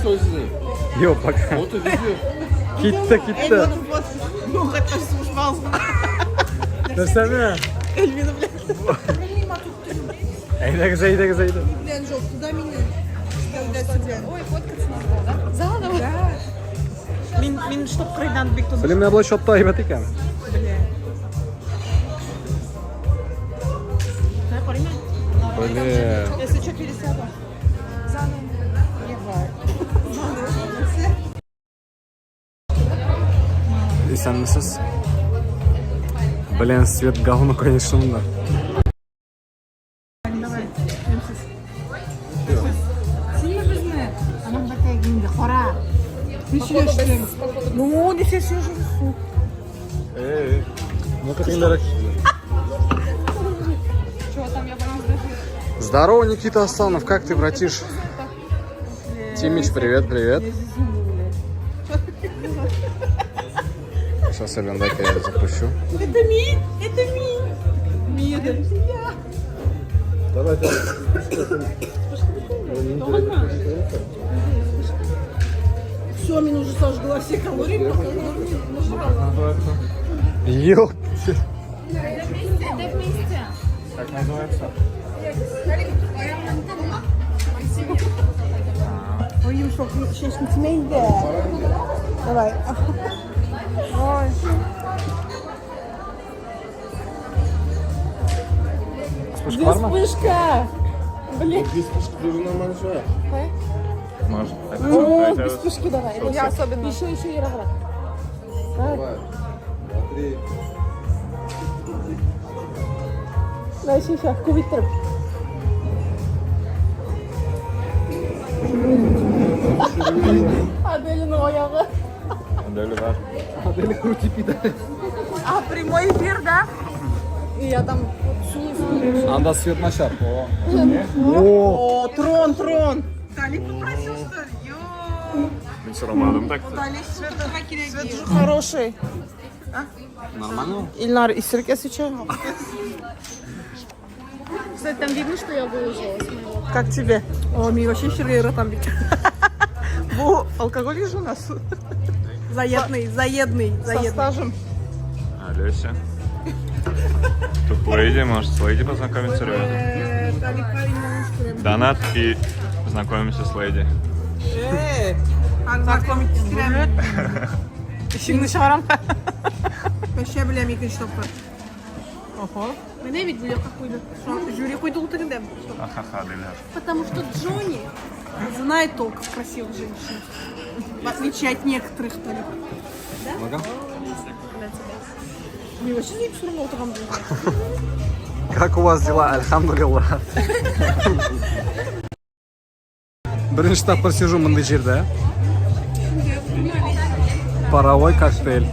что ли, сезнең? Юк, пока. Фото, видео. Китте, китте. Вот, ну, кайткач сугышмагыз. Нәрсәне? Эльвина белән. Әйдәгез, әйдәгез, әйдә. Белән жоқ, туда мине. Гәүдәсе белән. Ой, фоткаться надо было, да? Заново? Да. Мин, мин чтоб кырыйдан бик тузып. Блин, менә болай шотта әйбәт икән. Блин. Если что, пересяду. Заново. Исәнмесез. Блин, свет говно, конечно, монда. Синме безне? Аның бәтәге инде, кара. Мин сөйләштем. Ну, ничә сөйләшәсең? Эй, ну-ка тегеләрәк. Здорово, Никита Асланов, как ты, братиш? Тимич, привет, привет. Сейчас, Элен, дай-ка я запущу. Это мин, это мин. Мин, это я. Давай, давай. Все, мин уже сожгла все калории, пока нажрала. Ёп. Да вместе. Как называется? Ой, йомшак чәчне тимә инде. Давай. Ой. Вспышка бармы? Вспышка! Блин. Без вспышки тоже нормально шулай. Может. О, без вспышки давай. Я особенно. Еще, еще ераграк. Давай. Два, три. Давай, еще, еще. Күп иттереп. Аделяның аягы. Аделя бар. Аделя, крути педаль. А, прямой эфир, да? И я там Анда свет начар. О. О. О, трон, трон. Талип попросил, что ли? Ё. Мин сорамадым так. Талип, свет, свет же хороший. Нормально? Ильнар, исерек сейчас. Кстати, там видно, что я выложила с моего. Как тебе? О, мин вообще эчәргә яратам бит. Бу алкоголь же у нас. Заедный, заедный, Со заедный. стажем. Алеся. Тут леди, может, с леди познакомиться, ребята. Талип парень малышка. Донат и знакомимся с леди. Э, знакомить иттерәм. Эчеңне чыгарам. Пәшә беләм икенче тапкыр. Ого. Менә бит бу якка куйды. Жюри куйды ул тегендә. Ахаха, Аделя. Потому что Джонни Знает толк в красивых женщинах. В отличие от некоторых, Талип. Ну-ка. Мин вообще заеб сурма утырган булган. Как у вас дела? Альхамдулилла. Беренче тапкыр сижу мондый җирдә. Паровой коктейль.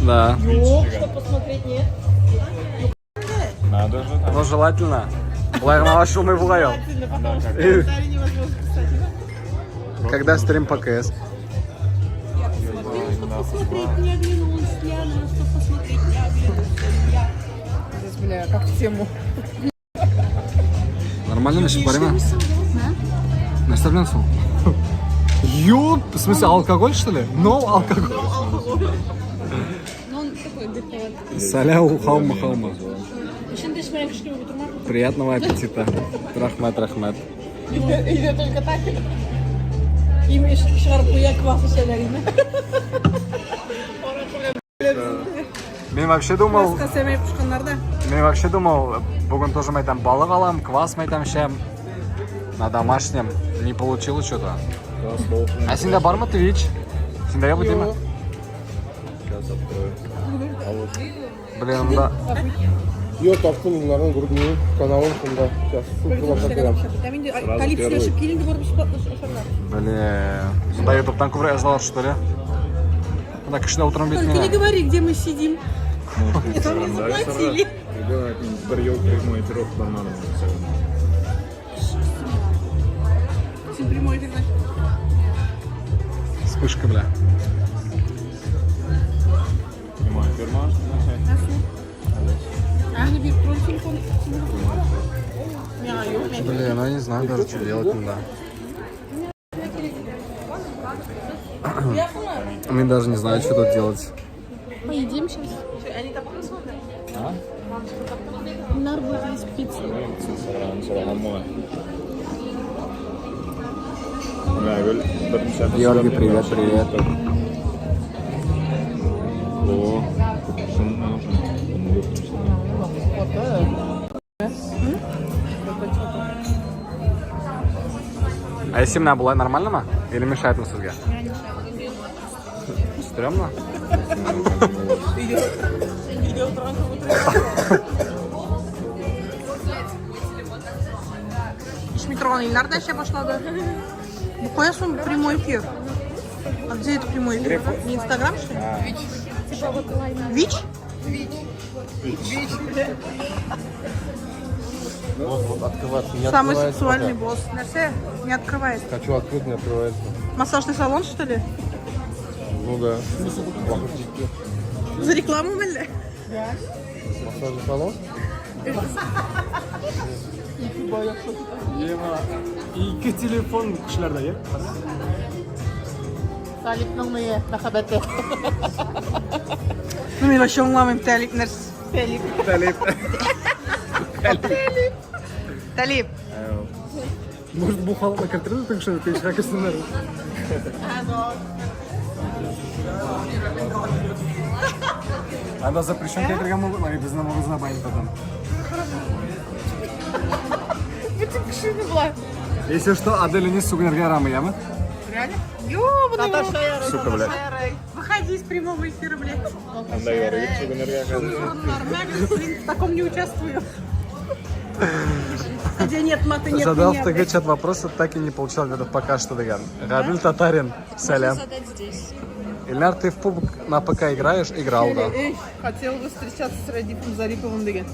Да. Чтоб посмотреть, нет? Надо же там. Но желательно. Болай гына ачылмый бугай ул. Потому что Э. комментарий невозможно писать. Когда стрим по КС? посмотрела, чтоб посмотреть, не оглянулась я, на чтоб посмотреть, не оглянулась я. Здесь, бля, как в тему. Нормально ничек бармы? Нәрсә белән соң? Ёп, в смысле алкоголь что ли? No алкоголь. Ну, он такой дыхает. Саляу хаума хаума. Өчен дәшмәгән кеше кебек утырма. Приятного аппетита. Рахмат, рахмат. Өйдә только так. Им чыгарып куя квас эчәләр иде. Мин вообще думал, Кваска сәмәй кушканнар да. мин вообще думал, бүген тоже мәйтәм балык алам, квас мәйтәм эчәм. На домашнем не получилось что-то. А синдә бармы Twitch? Синдә юк димме? Сейчас открою. Блин, монда Юк, таптым Илнарның грудную каналын шунда. Сейчас ссылка башлап бирәм. Инде Талип сөйләшеп кил инде барып ашарга. Блин, монда ютубтан күбрәк язалар, что ли? Монда кешеләр утырып бит Только не миңа. говори, где мы сидим. Мне там не заплатили. Ребенок бер ел прямой эфир бармадым. Син прямой эфир значит. Вспышка, бля. Прямой эфир можно начать? Блин, ну я не знаю даже, что делать надо. Мы даже не знаю, что тут делать. Поедим сейчас. Нар будет есть пиццу. Георгий, привет, привет. О, А если меня была нормально ма? Или мешает на сезгә? Стрёмно? Эчми торган Илнар да эчә башлады. Бу кая соң прямой эфир? А где это прямой эфир? Не Инстаграм, что ли? Вич? Вот, вот открываться. Не Самый открывается сексуальный пока. босс. Нәрсә? Не открывает. Хочу открыть, не открывается. Массажный салон, что ли? Ну да. Вахыт җитте. За рекламу были? Массажный салон? Ема. Ике телефон кешеләрдә, е? Талипның мие, мәхәббәте. Ну, мин вообще аңламыйм, Талип нәрсә. Талип. Талип. Талип. Может, бу халыкны кертербез так что Twitchка керсеннәр. Анда запрещен кертергә могут, но безне могут забанить потом. Бөтен кеше була. Если что, Аделя не сүгенергә ярамый, яме? Реально? Ёбаный в рот. Сука, блядь. Выходи из прямого эфира, блядь. Анда ярый сүгенергә хәзер. Нормально, блин, в таком не участвую. Где нет мата, нет Задал меня, в ТГ блядь. чат вопросы, так и не получил ответов пока что, дигән. Гадел Татарин, сәлам. Задать здесь. Ильнар, ты в пубг на ПК играешь? Играл, да. Эй, хотел бы встречаться с Радифом Зариповым дигән.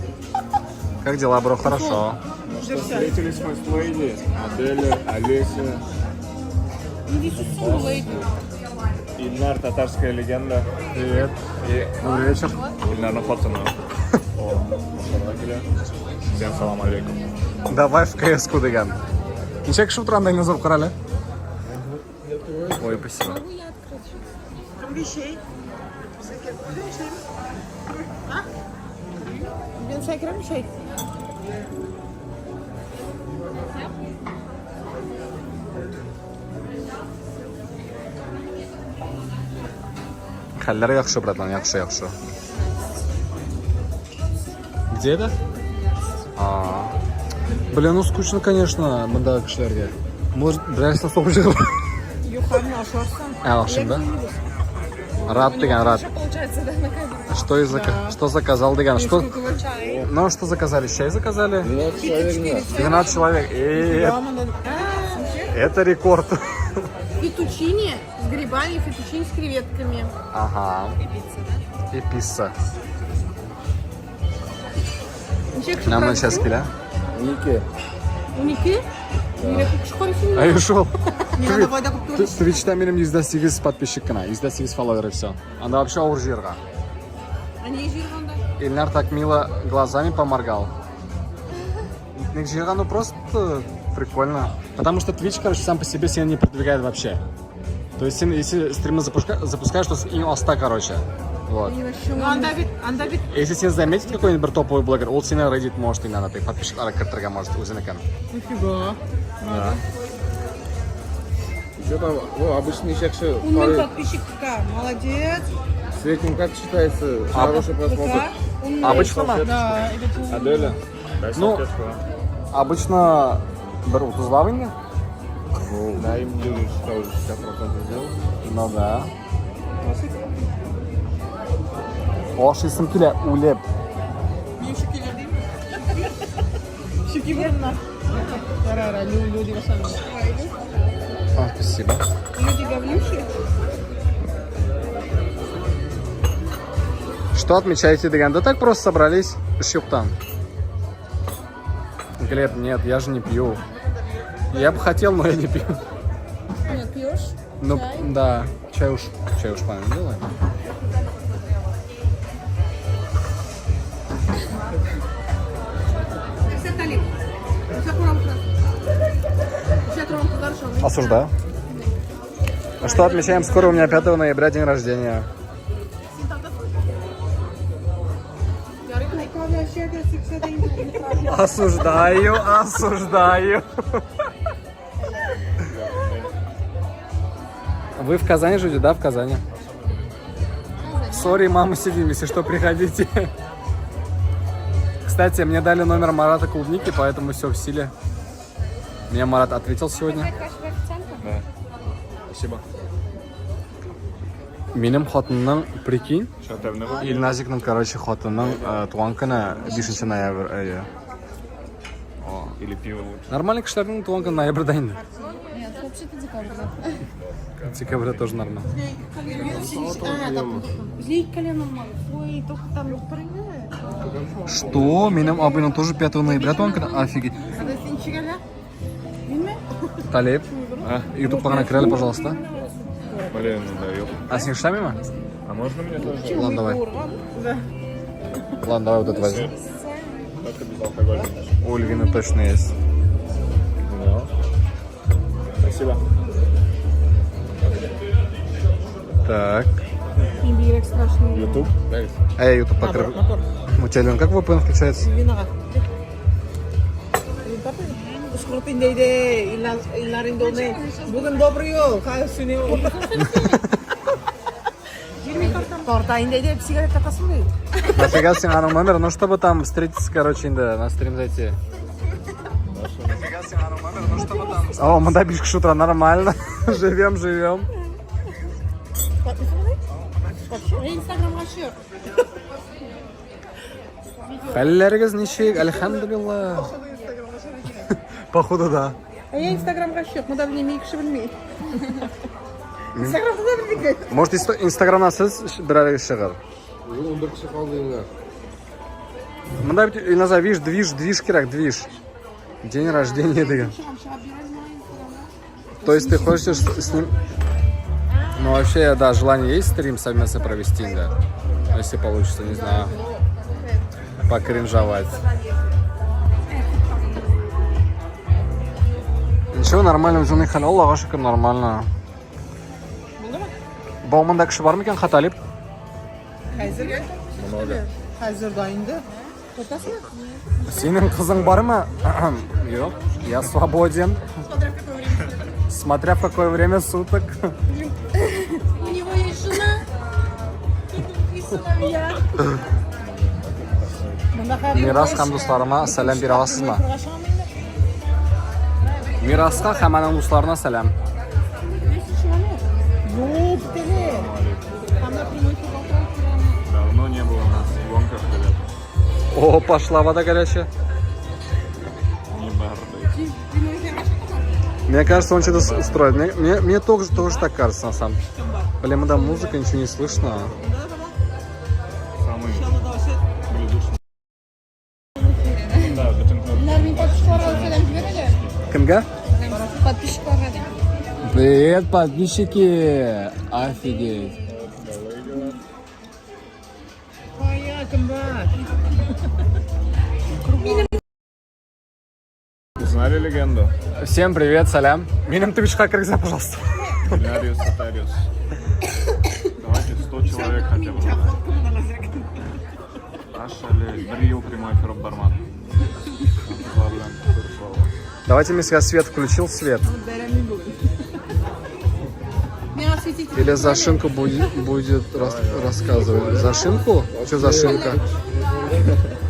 Как дела, бро? Хорошо. Ну что, встретились мы с леди, Аделя, Олеся, Ильнар, татарская легенда. Привет. И Добрый вечер. Ильнарның хатыны. О, машалла килә. Всем салам алейкум. Давай в КС-ку дигән. Ничә кеше утыра анда инде кара әле? Ой, спасибо. Могу я открыть сейчас? Там вещей. А? Мин сәкерәм чәй. Хәлләр яхшы, братан, яхшы, яхшы. Где это? А. Блин, ну скучно, конечно, монда кешеләргә. Может, берәрсен сугып чыгып. Юханны ашарсың. Ә, ашыйм, да? Рад дигән, рад. Получается, да, на камеру. Что из что заказал дигән? Что? Ну, что заказали? Чай заказали? 12 человек, да. 12 человек. Это рекорд. Фетучини с грибами, фетучини с креветками. Ага. И пицца. Ничә кеше Нам утыра на сейчас дисең? килә. Унике. Унике? Нигә күп кеше карыйсың? Ай, ушел. Миңа да файда күп түгел. Твичта минем 108 подписчик кына, 108 фолловер и все. Анда вообще авыр җыярга. А ни җыйганда? Ильнар так мило глазами поморгал. Ник җыйган, ну просто прикольно. Потому что Twitch, короче, сам по себе себя не продвигает вообще. То есть, если стримы запускаешь, то иң аста, короче. Вот. Анда бит, анда бит Если син заметит какой-нибудь бер топовый блогер, ул сине рейдить может иногда, ты подписчиклар кертергә может үзенекен. Нифига. Что там? Ну, обычно ничә кеше Ун мең карый. подписчик ВК. Молодец. В среднем как считается А- хороший просмотр? ВК. Ун мең. Обычно ма? Да, это Аделя, дай Ну. салфетку. Обычно бер утызлап инде. Ну, да, им уже 60% сделал. Ну да. Ашыйсым килә, үлеп. Мин шөкеләр дим. Шөки борыннар. Ярар, люди башладым. А, спасибо. Люди говнюхи. Что отмечаете дигән? Да так просто собрались эш юктан. Глеб, нет, я же не пью. Я бы хотел, но я не пью. Нет, пьешь? Ну, Чай? да, чай уж, правильно делаем. Нәрсә Талип? Нәрсә карап утырасың? Осуждаю. А что отмечаем? Скоро у меня 5 ноября день рождения. Осуждаю, осуждаю. Вы в Казани живете, да, в Казани? Sorry, мама, сидим, если что, приходите. Кстати, мне дали номер Марата Клубники, поэтому все в силе. Мне Марат ответил сегодня. Да. Спасибо. Минем хатынның, прикинь, Шатевный был? Илназикның, короче, хатынның туган көне 5 ноябрь, әйе. Или пиво лучше? Нормальный кешеләрнең туган көне ноябрьдә инде. Нет, вообще-то декабрь. Декабрьдә тоже нормально. Ой, только там. Что? Минем абыйның тоже 5 ноября туган көне? Офигеть. Талип, ютубка гына кер әле, пожалуйста. Блин, ну да, ёп. А син эшләмиме? А можно мне тоже? Ладно, давай. Ладно, давай вот это возьми. Только без алкоголя. У Львины точно есть. Да. Спасибо. Так. Бигрәк страшный. Ютуб? Да, А я YouTube покрыл. У тебя, Лен, как VPN включается? Винага. Ушкырып инде Илнар инде ул ни? Бүген добрый юл, хәзер ул. Тарта инде дип сигарет тартасың ди. Нафига син аның номер? Ну, чтобы там встретиться, короче, инде на стрим зайти. О, монда биш кеше утыра, нормально. Живем, живем. Инстаграмга чык. Хәлләрегез ничек? Әлхәмдулилла. Походу, да. Ә я Инстаграмга чык, монда белмим, кеше белми. Инстаграмда да белмим. Может, Инстаграмнан сез берәрегез чыгыр. Уже 11 кеше калды инде. Монда бит Илназа, видишь, движ, движ кирәк, движ. День рождения дигән. То есть ты хочешь с ним... Ну, вообще, да, желание есть стрим совместно провести, да? Если получится, не знаю. Покринжовать. Ничего, нормально, үзеңнең хәл. Аллага шөкер, нормально. Бауманда кеше бар микән, Хаталип? Хәзер. Много. Хәзер дә инде. Тотасыңмы? Синең кызың бармы? Юк, я свободен. Смотря в какое время суток. У него есть жена и сыновья. Мирас һәм дусларыма сәлам бирә аласызмы? Мираска һәм аның дусларына сәлам. Юк, теле. Анда прямой эфир Давно не было нас в гонках, ребят. О, пошла вода горячая. Не бардой. Мне кажется, он что-то устроит. Мне тоже так кажется, на самом деле. Блин, да, музыка, ничего не слышно. Самый блюдушный. Да, бөтен кнопка. Нармин подписчикларга сәлам җибәр әле. Кемгә? Подписчикларга ди. Привет, подписчики! Офигеть. Кая кем бар? Узнали легенду? Всем привет, сәлам. Минем Твичка кергезә, пожалуйста. Кулинариус Сатариус. Давайте 100 человек хотя бы. Аш әле бер ел прямой эфир бармады. Кызлар белән күрешеп алабыз. Давайте мне свет включил свет. Миңа светить. Или за шинку будет рассказывать. За шинку? Что за шинка?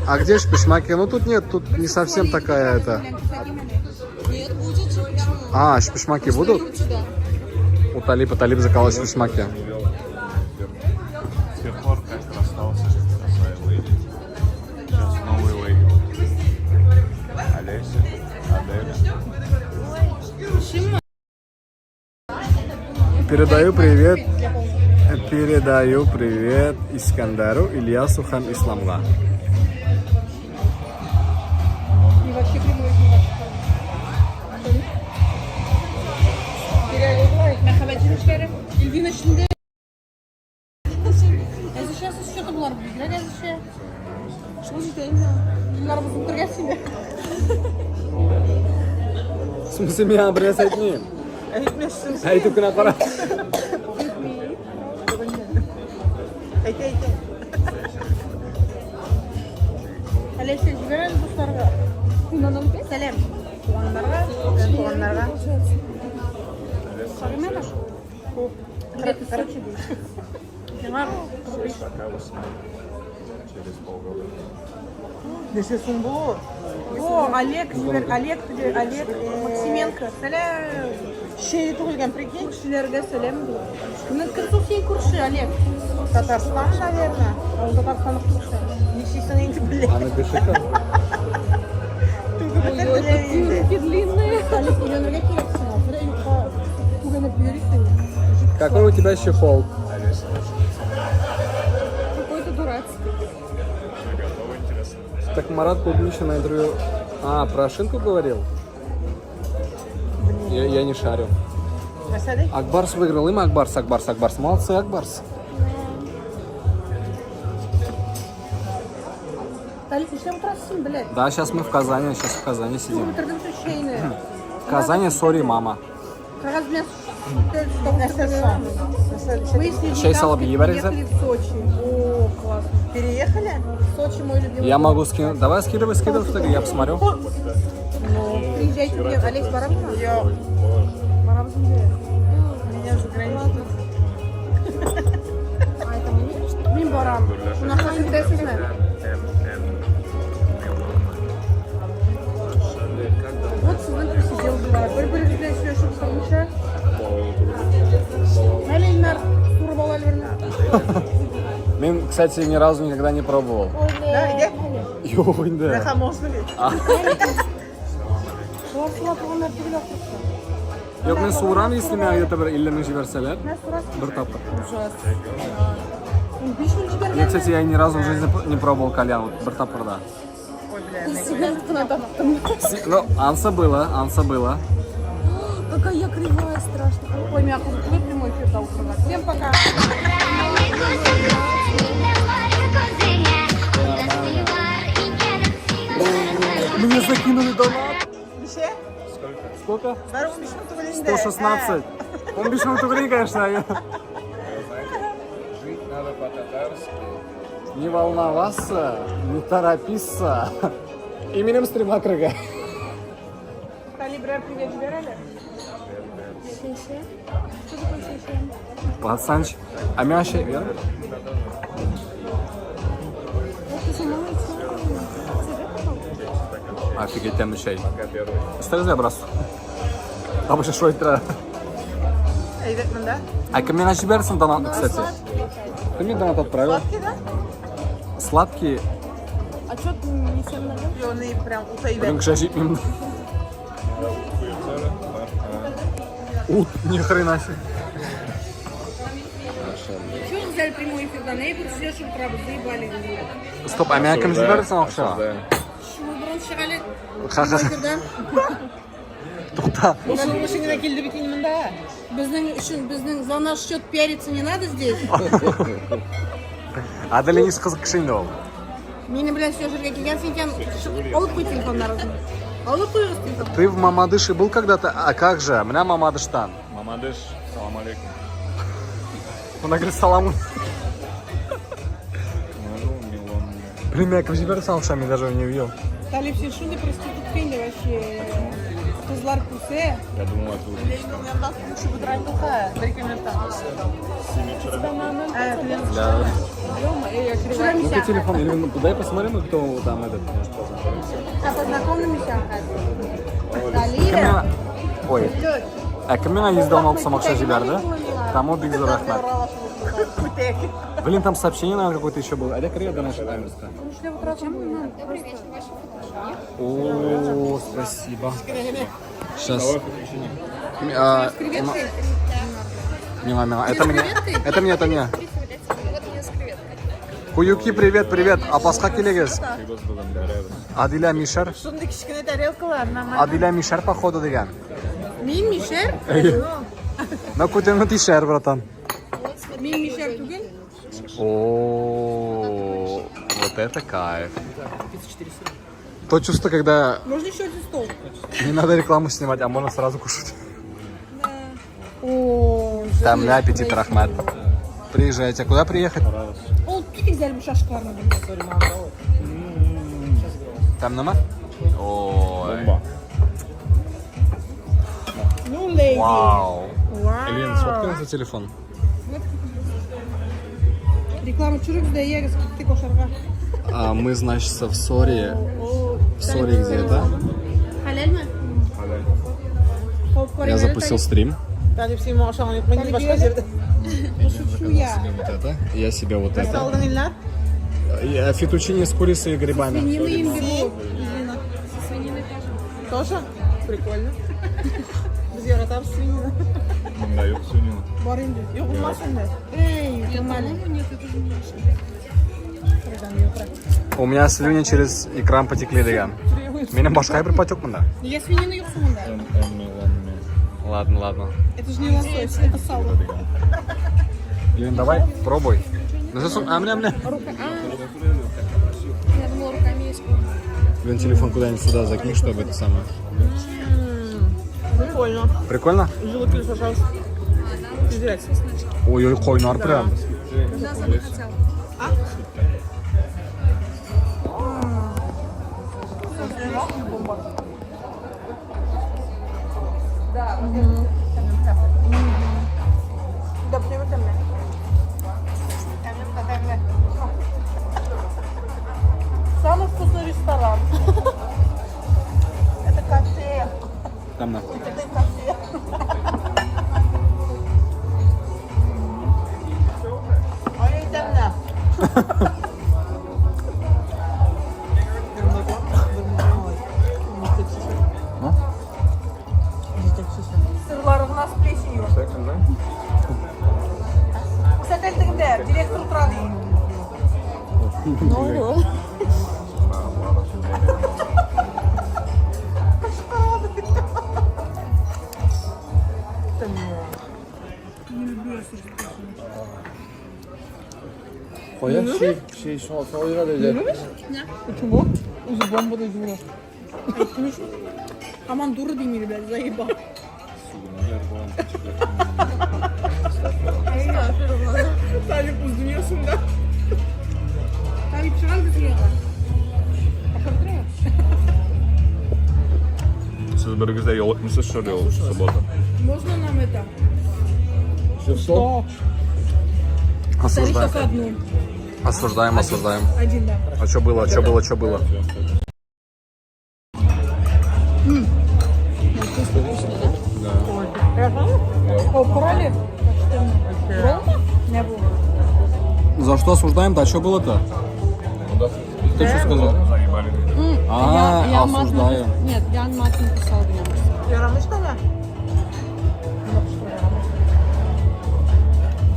А где ж пешмаки? Ну тут нет, тут не совсем такая это. Нет, будет же, почему? А, шпишмаки будут? Да. У Талипа, Талип заказал шпишмаки. Не вел. С тех пор, как расстался со своей леди. Сейчас новый леди. Олеся, Аделя. Передаю привет. Передаю привет Искандару, Ильясу һәм Исламга. И вообще прямой эфир. Мәрхәбә җимешләре. Эльвина эчендә. Әзерчә сез что-то болар бигрәк әзерчә. Шул җитә инде. Еллар бозып кергән сине. В смысле, мин бер нәрсә әйтмим. Әйтмәссең. Әйтеп кенә кара. Әйтә, әйтә. Олеся, җибәр әле дусларга. Сәлам. Туганнарга, туганнарга. Привет из Сочи. Миңа 45. Пока восьмой. Через полгода. Нәрсә соң бу? О, Олег, җибәр, Олег, Олег Максименко. Сәлам. Чәй түгелгән, прикинь. Күршеләргә сәлам. Менә кем соң синең күрше, Олег? Татарстан, наверное. Ул Татарстанлык күрше. Нишлисең инде белә. А напиши-ка. Түгел бетерделәр инде. Длинные. Олег, өйләнергә кирәк сиңа. Бер юкка түгәнеп йөрисең. Какой у тебя чехол? Олеся очень Какой-то дурацкий. Уже готово, интересно. Так Марат Клубничный на интервью... А, про шинку говорил? Я не шарю. Нәрсә ди? Акбарс выиграл. Им Акбарс, Акбарс, Акбарс. Молодцы, Акбарс. Талип, нишләп утырасың, блядь? Да, сейчас мы в Казани, сейчас в Казани Түгел сидим. бетердем шул чәйне. В Казани, сори, мама. Кәгазь белән Нәрсә соң? Нәрсә- Мы с Чәй салып Нижнекамска ебәрегез. переехали в Сочи. О, классно. Переехали? Сочи мой любимый. Я могу скинуть. Давай скидывай, скидывай, в ТГ, я посмотрю. Ну, приезжайте мне. Олег, барабызмы? Юк. Барабыз инде. Меня заграничный. А это мне что? Мин барам. Кунакка китәсезме? Вот сезнең посидел была. Бер-берегез белән сөйләшеп тормыйча. Әле Илнар, туры бала әле берне. Мин, кстати, ни разу никогда не пробовал. Да, иде. Юк инде. Рәхәм можно бит. Шулар сула торганнар түгел ахрысы. Юк, мин суырам, если миңа где-то бер 50 мең җибәрсәләр. Менә сурасың. Бер тапкыр. Ужас. 15 мең җибәргәнме? Я, кстати, я ни разу в жизни не пробовал кальян. Вот бер тапкыр, да. Ой, бля. Сигарет кына таптым. Ну, ансы было, ансы было. Какая я кривая, страшно. Ой, меня кызык түгел прямой эфирда утырырга. Всем пока. Мне закинули донат. Ничә? Сколько? Бер 15 мең түгел инде. 116. 15 мең түгел, конечно. Жить надо по-татарски. Не волноваться, не торопиться. Именем стрима крыга. Талип, берәр привет җибәр әле. Что такое шеше? Пацанчик. А меня вообще, верно? Это же новый чай. Офигеть, тәмле чәй. Өстәгез брас. Табышы шулай тора. Әйбәт монда. А кем миңа җибәрсен донатны, кстати? Ты мне донат отправил? Сладкий, да? Сладкий. А что ты не всем налил? Юк, прям үтә Блин, әйбәт. кеше җитмим. Ут, ни хрена себе. Чего не взяли прямой эфир? Да, я буду сөйләшеп утырабыз, заебали. Стоп, а миңа кем җибәрсен акча? Шул борын чыгали. Ха-ха. Эфирдан. Тукта. Шуның өчен генә килде бит инде монда. Безнең өчен, безнең за наш счет пиариться не надо здесь. Аделя ничек кызык кеше инде ул. Минем белән сөйләшергә килгәнсең икән, чык, алып куй телефоннарыгызны. Алып куегыз телефон. Ты в Мамадыше был когда-то? А как же? Менә Мамадыштан. Мамадыш, салам алейкум. Она говорит, салам. Милон, Милон. Блин, меня кем җибәрсен акча, мин даже не увидел. Талип, син шундый проститутка инде вообще. Кызлар күрсә. Я думал, это уже Яннан күчеп утыра инде ха. Бер ике минуттан. Да. Төшерәмисә. Ну-ка телефон, или ну, дай посмотрим, кто там этот, может, познакомимся. А познакомимся. Талия. Кем миңа... Ой. Ә кем миңа 116 сум акча җибәрде? Тому бик зур рәхмәт. Күтәк. Блин, там сообщение, наверное, какое-то еще было. Айда керик до нашей камеры. Нишләп утырасың? О, спасибо. Сейчас. Мила, Мила, это мне. Это мне, это мне. Куюки, привет, привет. Апаска килегез. Адиля Мишер. Шундый кечкенә тарелкалар, нормально. Адиля Мишер, походу, дигән. Мин мишәр? На күтеңне тишәр, братан. Мин мишәр түгел. О, вот это кайф. То чувство, когда Можно еще один стол? не надо рекламу снимать, а можно сразу кушать. О, Тәмле аппетит, рәхмәт. Приезжайте. А куда приехать? Ул бик гүзәл бу шашкаларны. Тәмлеме? Ой. Бомба. Ну, леди. Вау. Вау. Эльвина, сфоткай на телефон. Реклама чурык да егез киттек ашарга. А, мы, значит, в Сори. В Сори где-то. Хәләлме? Я запустил стрим. Талип син моңа ошаган юк, мин башка җирдә. Шучу я. Себе вот это. Я себе вот Нәрсә это. алдың, Илнар? Я фетучини с курицей и грибами. Свинины им беру. Свинина тоже. Тоже? Прикольно. Без яратабыз свинина. Монда юк свинина. Бар инде. Юк, булмас инде. Эй, Я, по-моему, нет, это же не наше. У меня слюни через экран потекли, дигән. Минем башка бер потек монда. Я свинина юк монда. Ладно, ладно. Это же не лосось, это сало. Лин, давай, пробуй. Ну, засунь- А, мля, мля. Я думала, руками есть. Лин, телефон куда-нибудь сюда закинь, чтобы это самое. Прикольно. Прикольно? Җылы килеш ашабыз. Тизрәк. Ой-ой, кайнар прям. Назад хотел. Да, прямо тәмле. Тәмле, тәмле. Самый вкусный ресторан. Это кафе. Там на. Это кафе. Ой, тәмле. Сырлары у нас плесенью. Кстати, тегендә директор утыра ди. Кая шей, шей, шойга диде. Почему? Үзе бомбадай дура. Аман дура дими, ребят, заебал. Талип үз дөньясында. Талип чыгар безгә. Сез берегез дә ял итмисез, что ли, ул суббота? Можно нам это? Все, Смотри, Осуждаем. только одну. Осуждаем, осуждаем. Один, да. А что было, что было, что было? О, кролик? Ролма? Не было. За что осуждаем-то? А что было-то? Ты что сказал? Заебали. А, Я мат осуждаю. Нет, я мат написал в нем. Ярамый что ли?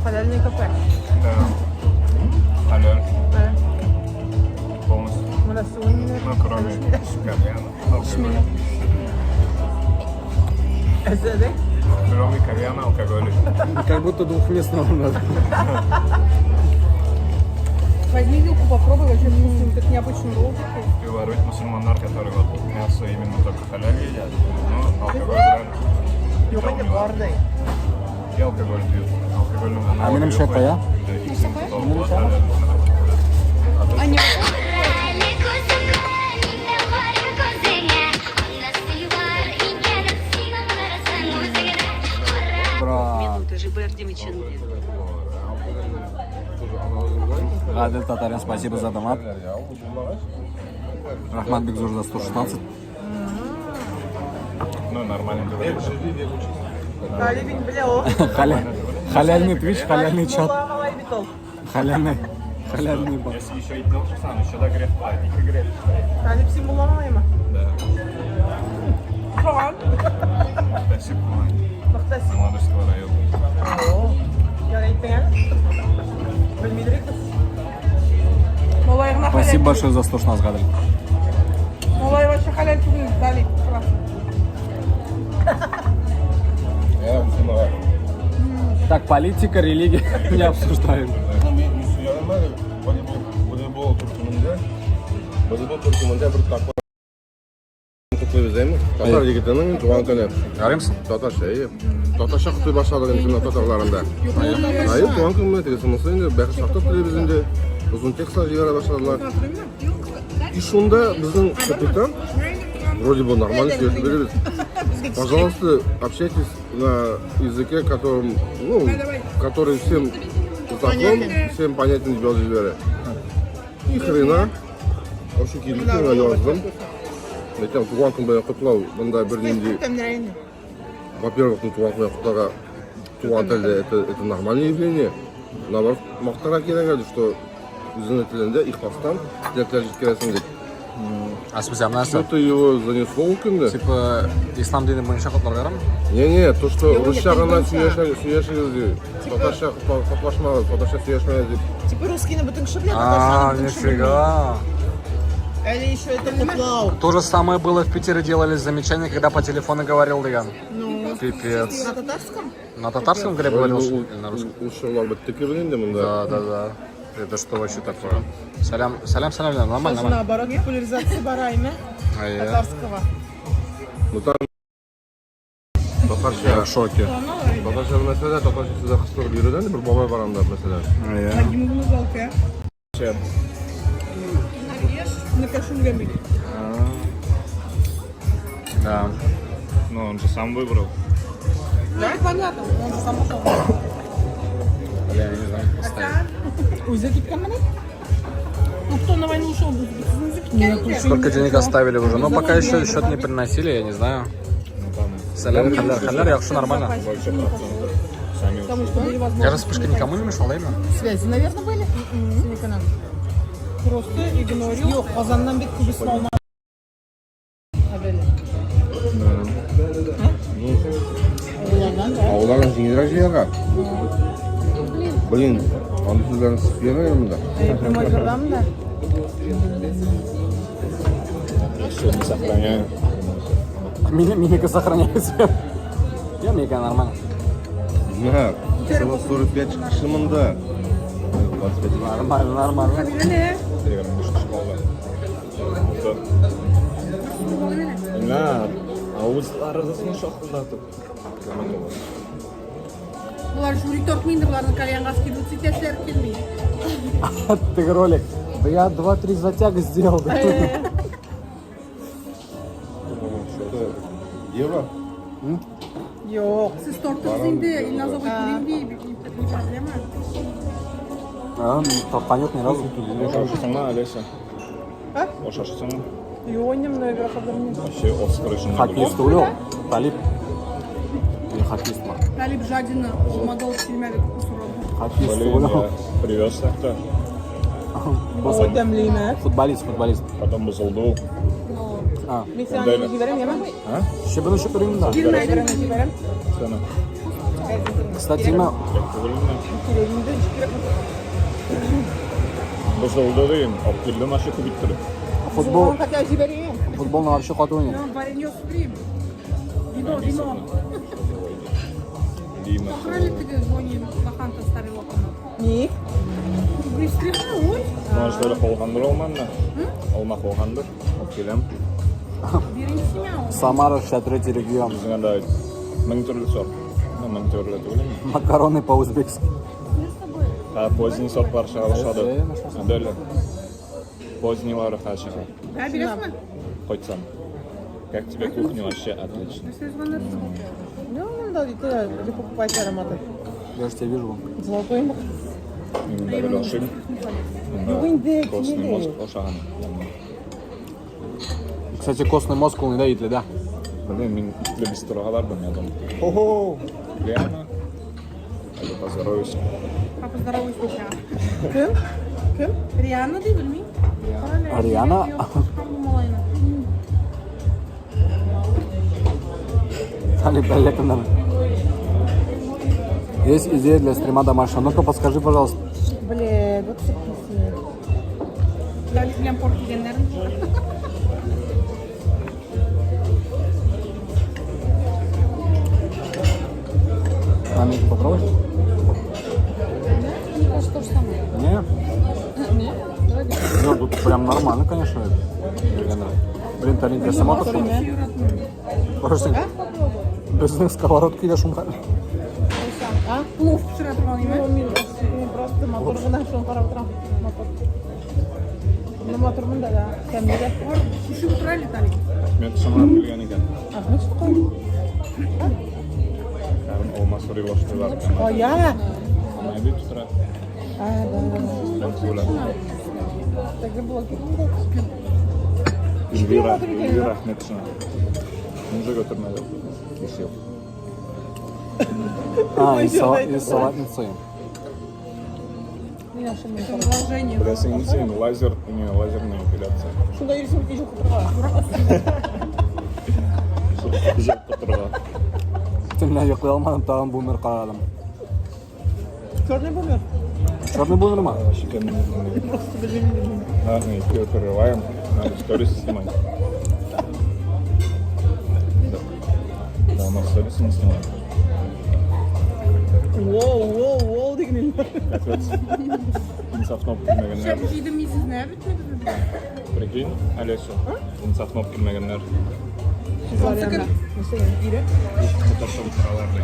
Халяльный кафе. Да. Халяль. Полностью. Монда свинина. Ну, кроме кальяна, алкоголя. Әзәдә. Кроме кальяна, алкоголя. Как будто двухместного надо. Возьми вилку, попробуй, вообще вкусный, вот этот необычный ролл такой. И воруют мусульманнар, которые вот мясо именно только халяль едят, но алкоголь брали. Юк инде бар ди. И алкоголь пьют. Алкоголь А минем чәй кая? Они Гадел Татарин, спасибо за донат. Рахмат Бигзур за 116. Ну, нормально говорит. Талип инде белә ул. Халяльный твич, халяльный чат. Мулла малай бит ул. Халяльный, халяльный бар. Если еще и должен, еще да грех платить, и грех. Талип син мулла малаймы? Да. Спасибо. Мөхтәсиб. Мамадышского района. О, ярый әйттең әле. Белмидер идек. Малай гына Спасибо халяль. большое за 116, Гадель. Малай вообще халяль түгел, Талип. Я мусульман. Так, политика, религия не обсуждаем. Мин мусульманнар волейбол, волейбол төркемендә, волейбол төркемендә бер такой Котлыйбыз, әйме? Татар егетенең туган көне. Ярыймсың? Татарча, әйе. Татарча котлый башладык инде менә татарларында. Әйе, туган көн белән тегесе монысы инде бәхет шатлык телибез инде. Озын текстлар җибәрә башладылар. И шунда безнең капитан вроде бы нормально сөйләшеп йөрибез. Пожалуйста, общайтесь на языке, которым, ну, который всем знаком, всем понятен дип язып җибәрә. Ни хрена. Ачу килде, миңа яздым. Әйтәм, туган көн белән котлау, монда бернинди. Во-первых, ну, туган көн белән котларга туган телдә это нормальное явление. Наоборот, мактарга кирәк әле, что үзеңнең телеңдә ихластан теләкләр җиткерәсең дип. А смысле, а нәрсә? Что-то его занесло ул көнне. Типа, ислам дине буенча котларга ярамый? Не-не, то, что русча гына сөйләшегез ди. Татарча котлашмагыз, татарча сөйләшмәгез дип. Типа русскийны бөтен кеше белә, А, татарчаны бөтен кеше белми. нифига. Әле еще это котлау. То же самое было в Питере, делали замечание, когда по телефону говорил, дигән. Ну, Пипец. на татарском? На татарском Глеб говорил, что ли, или на русском? Ул чорлар бетте кебек инде монда. Да, да, да. Это что вообще такое? Сәлам, сәлам, сәлам, нормально, нормально. Наоборот, популяризация бара име Әйе. татарского. Ну там татарча Я в шоке. Татарча мәсәлә, татарча сүзләр кыстырып йөрүдән бер бабай бар анда мәсәлән. Все. Да. Ну, он же сам выбрал. Да, понятно, он же сам ушел. Бля, я не знаю, как поставить. Үзе киткәнмени? Ну, кто на войну ушел? Үзе киткән инде. Сколько денег оставили уже? Но пока еще счет не приносили, я не знаю. Сәлам, хәлләр, хәлләр, яхшы, нормально. Больше процентов. Сами Потому что были возможности. Я же вспышка никому не мешала, именно? Связи, наверное, были? Синеканан. Просто игнорил. Юк, Казаннан бит күбесен алмады. Хәбәре. Авыллардан җиңелрәк җыярга. Блин, андый сүзләрне сөйләмәгән монда. Прямой эфирдамы да? Все, не сохраняю. Мимика сохраняется. Я мимика нормально. Менә 45 кеше монда. 25. Нормально, нормально. На, авызларыгызны шакылдатып. Болар жюри тортмый инде, боларның кальянга скидываться итәселәре килми. Ты ролик. Да я 2-3 затяга сделал. Да. Евро? Юк. Сез тортыгыз инде, Илназ абый килим ди, не проблема. А, торта нет ни разу. Ашашысыңмы, Олеся? А? Ашашысыңмы? Юк, инде менә хәзер. Вообще острый шунда. Хоккеист улел. Талип. Или хоккеист ма? Талип жадина, алмады алып килмәде күпме сорады. Хоккеист Блин, улел. я привез так-то. Ой, тәмлеме? Футболист, футболист. Потом бозылды ул. А, Мин сиңа не җибәрәм, яме? щебену щеберим, да. Җибәрәм, җибәрәм. Сәне. Кстати, има Түгелме? Кирәгеңдә ничек кирәк? Бозылды дим. Алып килдем вообще күп иттереп. футбол, Хотя җибәрәм. футболны вообще каты уйный. Нам варенье суприм. Вино, вино. Дима. Охрали теге Жони Лоханта старый локоны. Ник? Быстрее, ой. Может, әле калгандыр алманны. Алма калгандыр. Алып киләм. Беренче мә ул. Самара, 63 регион. Безнең анда мең төрле сорт. Ну, мең төрле түгел инде. Макароны по-узбекски. Ә поздний сортлар чыга башлады. Э, нашла. Анда әле позднийлары хәзер чыга. Да, бирәсеңме? Кайтсам. Как тебе кухня вообще отлично. Нәрсә язганнар? Ну, монда дите, где покупать ароматы. Я же тебя вижу. Золотой мох. Мин дә бер ашыйм. Юк инде, Костный килә. мозг ашаган. Кстати, костный мозг ул не итле, да? Блин, мин итле бистрога бардым, я думаю. Хо-хо! Лиана. Пойду поздороваюсь. Папа здоровый сначала. Кем? Кем? Рианна ди, белмим. Риана? Малайны. Талип Олеговна. Есть идея для стрима домашнего? Ну-ка, подскажи, пожалуйста. Блин, вот сепкisi. Талип белән порт дигәннәрен. Мамик, попробуй. Мне кажется, то же самое. Не? Нет? Давай Ну, тут прям нормально, конечно. Лена. Блин, Талин, я сама пошел. Барышың. Безнең сковородка да шунда. Плов пешерә торган име? Мин просто мотор гына шуны карап утырам. Мотор. Ну, мотор монда да. Тәмле дә. Шушы утыра әле, Талин. Әхмәт шымырап килгән икән. Әхмәт шукай. Хәрен алма сорый башлыйлар. Кая? Ана бит утыра. А, да, да, да. Була. Теге блогер. Эльвира, Эльвира Әхмәтшина. Мужик өтермәде. Иш юк. А, из салатницы. Продолжение. Беләсең син, лазер, не, лазерная эпиляция. Шунда йөрисең бит җил кутырга. Җил кутырга. Төнлә йоклый алмадым, тагын бумер карадым. Черный бумер. Черный бумер ма? Просто белмим. Ладно, эфир прерываем. Надо сторисы снимать. Да. Да, у нас сторисы не снимаем. Воу, воу, воу дигән инде. Инсаф кнопка килмәгәннәр. Җидем мин сезне битмеде. Прикинь, Олесю. Инсаф кнопка килмәгәннәр. Ире. Татарча утыралар ди.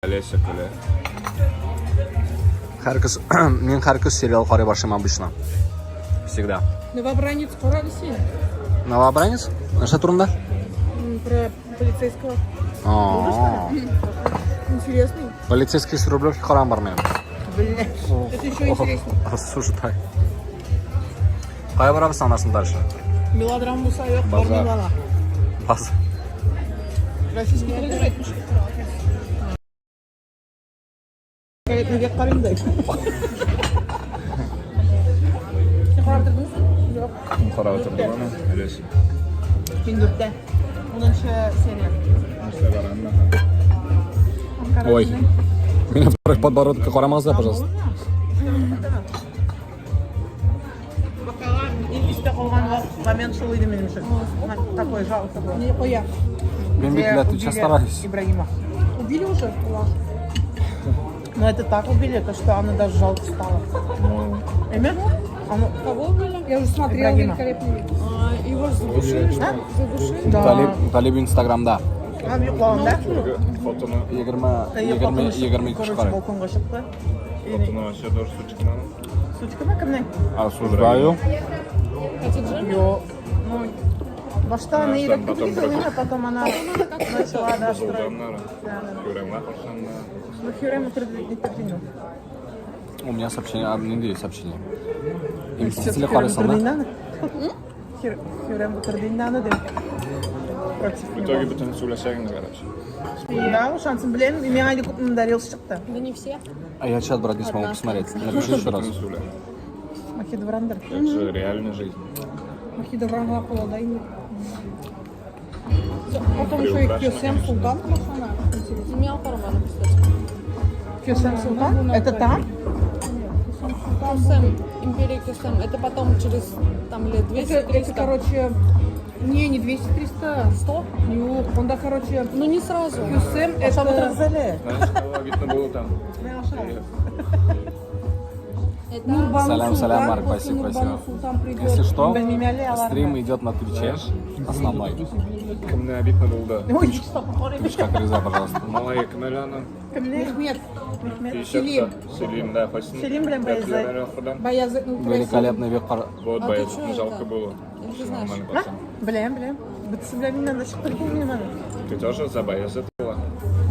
Олеся көлә. Һәр көз мин һәр көз сериал карый башлыйм обычно. Всегда. Новобранец карады син. Новобранец? Нәрсә турында? Про полицейского. А. Интересный. Полицейский с Рублевки караган бар минем. Это еще интереснее. Осуждаю. Кая барабыз анасын дальше? Мелодрама булса юк, Базар. бармыйм ала. Баз. Российский телевизор әйтмеш. Нигә карыйм да. Син карап тордыңмы? Юк. Кем карап утырды аны? Олеся. Мин дүрттә. Унынчы серия. Нәрсә бар анда? Ой. Меня вторых подбородка карамагыз, пожалуйста. Бакала иң истә калган момент шул иде минем өчен. Такой жалко было. Не, кая. Мин бит для Твича стараюсь. Ибрагима. Убили уже? Но это так убили, то что она даже жалко стала. Эме? Оно... Кого убили? Я уже смотрела Ибрагима. великолепный век. А, его задушили, что ли? Задушили? Да. Талиб, Талиб Инстаграмда. А, йоклаган да? Фотоны, 20 20 22 Короче, карый. балконга чыкты. фотоны вообще тоже сучкина. Сучкамы кемнең? Осуждаю. Это Джимми? Юк. Ну, башта аны А, өйрәтте потом бит инде, потом она начала, да, строить. Бузылганнар. Да, да, да. Хюррем каршында. Ну, Хюррем үтерде, үтерде. У меня сообщение, а, нинди сообщение? Мстители карыйсың да? Хюррем үтерде инде аны дип. Против В итоге него. бөтен сөйләшә инде, короче. Да, шансын беләм, миңа инде күп монда рилс чыкты. Да не все. А я чат брать не смогу посмотреть. Напиши еще раз. Бөтен сөйлә. Махидеврандыр. Это же реальная жизнь. Махидевранга кулада инде. Потом еще и Приукрашено, Кёсем конечно. Султан башлана. Интересно. Меня Кармана, кстати. Кёсем Султан? Это там? Кёсем, Империя Кёсем. Это потом через там лет 200 Это, 300. короче, не 200, 300. 100? Юк, онда, короче, Ну не сразу. Кёсем Ашап это... утыргыз әле. Знаешь, кого обидно было там? Это Нурбану Салям, Султан, салям, Марк, после спасибо, Нурбану спасибо. Султан придет. Если что, Белмим әле аларны. стрим идет на Твиче основной. Кемне обидно булды? Ой, стоп, карыйм. Твич как Риза, пожалуйста. Малай кем әле аны? Кемне? Мехмед, Селим. Селим, да, кайсын? Селим белән Баязет. Баязет, ну, Великолепный век кар... Вот А ты Баязетны чё жалко это? было. Или ты знаешь? Нормально пацан. Беләм, беләм. Бөтесе белән миннән дә чыкты минем аны. Ты тоже за Баязет была?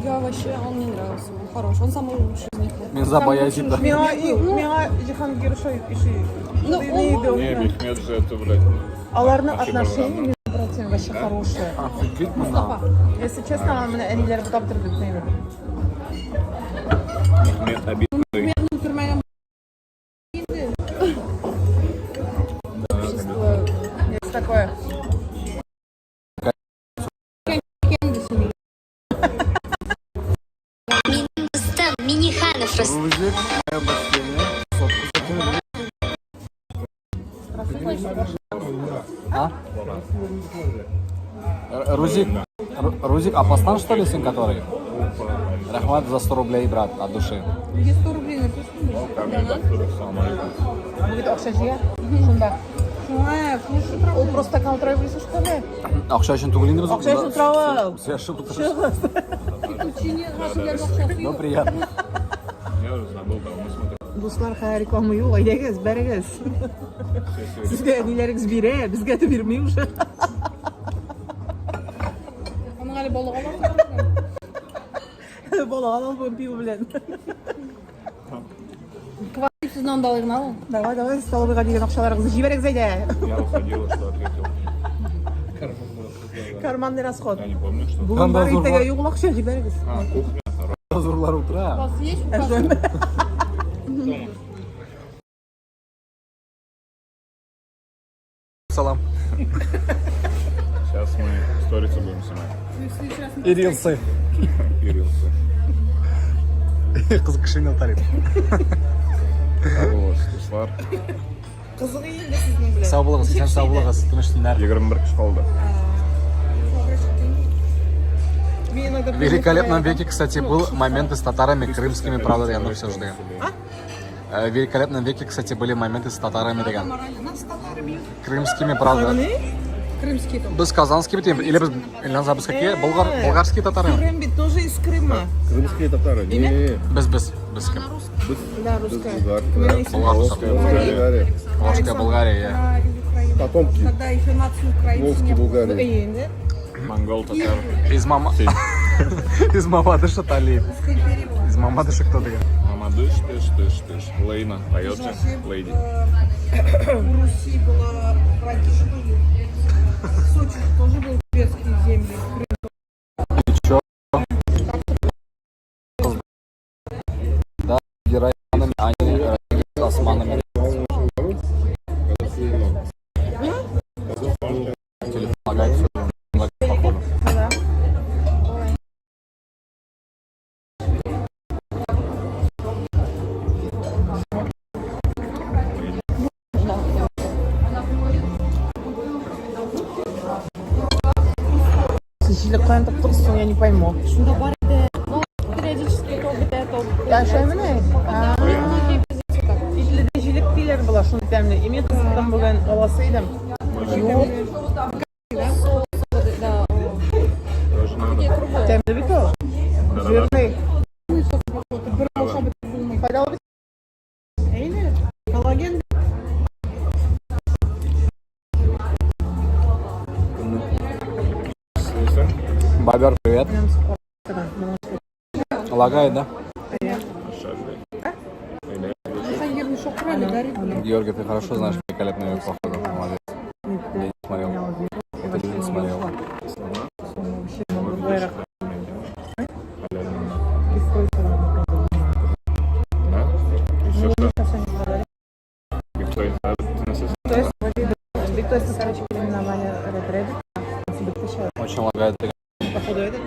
Я вообще, он мне нравился, он хороший. Он самый лучший из них был. Мин за Баязита. Миңа миңа Җиһангир ошый иши. Ну, он- Не, Мехмед же это, блядь. Аларның Вообще отношения был между братьями вообще хорошие. Офигеть, мына. Если честно, аны менә әниләре бутап торды дип әйтәм. Мехмед обидный. Үтермәгән Общество. Есть такое. инде синең. Рустам Миниханов. Рустам. Рузик, мое обращение. Сотку закинули. А? Рузик, Рузик, опостан, что ли, сын который? Рәхмәт за 100 рублей, брат, от души. Где 100 рублей написано? Бу бит акча җыя. Шунда. Шуңа, слушай, Ул просто так утыра белсә что ли? Акча өчен түгел инде без. Акча өчен утыра ул. Сөйләшеп утырыш. Ну, приятно. Я уже забыл, давно смотрел. Дуслар, хәзер реклама юк, әйдәгез, бәрегез. Сезгә әниләрегез бирә, безгә дә бирми уже. Аның әле балык алам. Бала ал бу пиво белән. Сезне анда алыйм ул. Давай, давай, столовыйга дигән акчаларыгызны җибәрегез әйдә. Я уходил, что ответил. Карманный расход. Я не помню, что. Бүген бар, иртәгә юк ул акча җибәрегез. А, кухня хорошая. Зурлар утыра. Вас есть? Салам. Сейчас мы сторицы будем снимать. И рилсы. И рилсы. Кыз кеше инде тариф. Алло, дуслар. Кызык инде сезнең белән. Сау булыгыз, исән сау булыгыз, тыныч төннәр. 21 кеше калды. Мин иногда В великолепном веке, кстати, был моменты с татарами крымскими, правда, я, ну все жду. В великолепном веке, кстати, были моменты с татарами, дигән. Крымскими, правда. Крымский там. Без казанский бит, или без, или без какие? Болгар, болгарские татары. Крым бит тоже из Крыма. Крымские татары. Не, не, не. Без, без, без кем? Да, Без русская. булгар. Да. Болгар. Волжская Булгария. Волжская Болгария, я. Потомки Тогда еще нацию украинцев Волжской не было. Булгарии. Инде. Монгол, татар. Из мама... Из Мамадыша Талиев. Из Мамадыша кто дигән? Мамадыш, тыш, тыш, тыш. Лейна, поет же. Лейди. У Руси была враги же были. Сочи же тоже был турецкие земли. И чё? Да, героинами, они с османами. Телефон лагает, всё, лагает, походу. Сез җиләк каян таптыгыз соң, я не пойму. Шунда бар иде. Ну, периодически то бетә, то. Я шаймыни? Многие без так. Итледә җиләк диләр була, шуны тәмле. И мин кызыктым бүген аласы идем. Юк, Да. Тоже надо. тәмле бит ул. Жирный. Файдалы бит. Әйне, коллаген. Слушай. Бабер, привет. Лагает, да? Георгий, ты хорошо знаешь великолепный век, походу. Молодец. Я не смотрел. Это не смотрел. Да? Еще что? Виктория, да, ты на сессии? Бик короче, переименовали Red Red. Очень лагает. Походу, это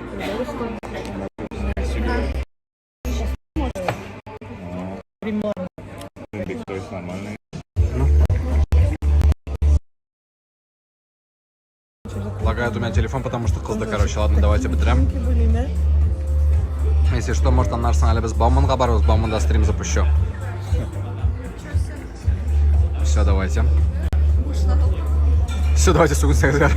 Виктория нормальный. Лагает у меня телефон, потому что кызды, короче. Ладно, давайте бетерәм. Если что, может, аннан әле без Бауманга барабыз, Бауманда стрим запущу. Все, давайте. Все, давайте, сугынсагыз.